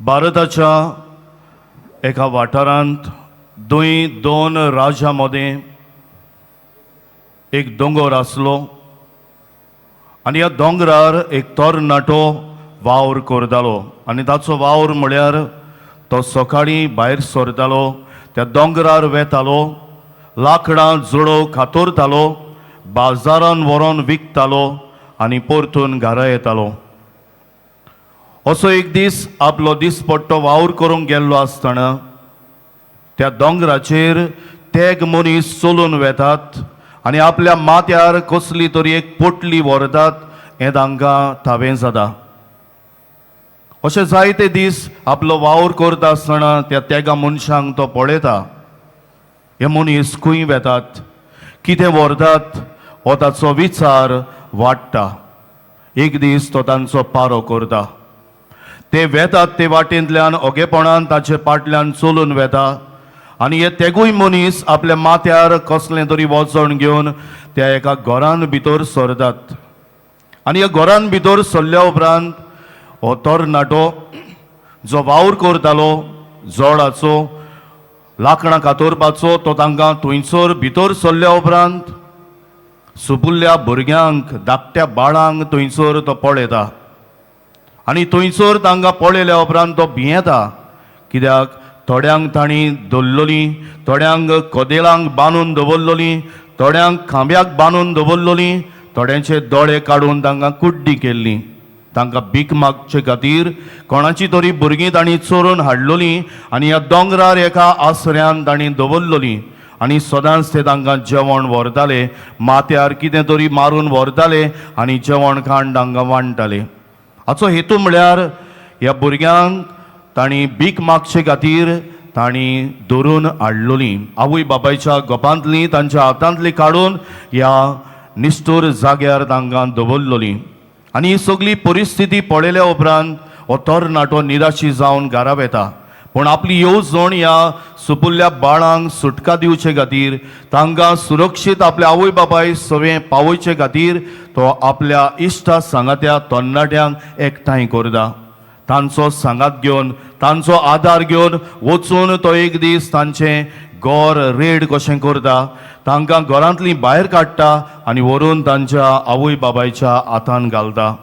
भारताच्या एका वाठारांत दुई दोन राज्यां मदें एक दोंगर आसलो आनी ह्या दोंगरार एक तरणाटो वावर करतालो आनी ताचो वावर म्हळ्यार तो सकाळीं भायर सरतालो, त्या दोंगरार वेतालो, लांकडां जोडो कातरतालो, बाजारान व्हरोन विकतालो आनी परतून घरा येतालो. असो एक दीस आपलो दिसपट्टो वावर करूंक गेल्लो आसतना त्या दोंगराचेर तेग मनीस चलून वेतात आनी आपल्या माथ्यार कसली तरी एक पोटली व्हरतात हें तांकां थावें जाता. अशें जायते दीस आपलो वावर करता आसतना त्या तेगा मनशांक तो पळयता. हे मनीस खंय वेतात, कितें व्हरतात हो ताचो विचार वाडटा. एक दीस तो तांचो पारो करता. ते वेतात ते वाटेंतल्यान ओगेपणान ताचे फाटल्यान चलून वेता आनी हे तेगूय मनीस आपल्या माथ्यार कसलें तरी वजन घेवन त्या एका घरान भितर सरतात. आनी ह्या घरान भितर सरल्या उपरांत हो तरणाटो जो वावर करतालो जोडाचो लांकडां कातरपाचो तो तांकां थंयसर भितर सरल्या उपरांत सुपुल्ल्या भुरग्यांक धाकट्या बाळांक थंयसर तो पळयता आनी थंयसर तांकां पळयल्या उपरांत तो भियेता. कित्याक थोड्यांक तांणी धरलोलीं, थोड्यांक कदेलांक बांदून दवरलोलीं, थोड्यांक खांब्याक बांदून दवरलोलीं, थोड्यांचे दोळे काडून तांकां कुड्डी केल्ली. तांकां भीक मागचे खातीर कोणाची तरी भुरगीं तांणी चोरून हाडलोलीं आनी ह्या दोंगरार एका आसऱ्यान तांणी दवरलोलीं आनी सदांच ते तांकां जेवण व्हरताले, माथ्यार कितें तरी मारून व्हरताले आनी जेवण खाण तांकां वांट्टाले. हाचो हेतू म्हळ्यार ह्या भुरग्यांक तांणी भीक मागचे खातीर तांणी धरून हाडलोलीं. आवय बापायच्या गोपांतलीं तांच्या हातांतलीं काडून ह्या निश्ठूर जाग्यार तांकां दवरलोलीं. आनी ही सगळी परिस्थिती पळयल्या उपरांत हो तरणाटो निराशी जावन घरा वेता. पूण आपली येवजण ह्या सुपुल्ल्या बाळांक सुटका दिवचे खातीर, तांकां सुरक्षीत आपल्या आवय बापाय सवें पावोवचे खातीर तो आपल्या इश्टा सांगात्या तरणाट्यांक एकठांय करता. तांचो सांगात घेवन, तांचो आदार घेवन वचून तो एक दीस तांचें घर रेड कशें करता, तांकां घरांतलीं भायर काडटा आनी व्हरून तांच्या आवय बापायच्या हातान घालता.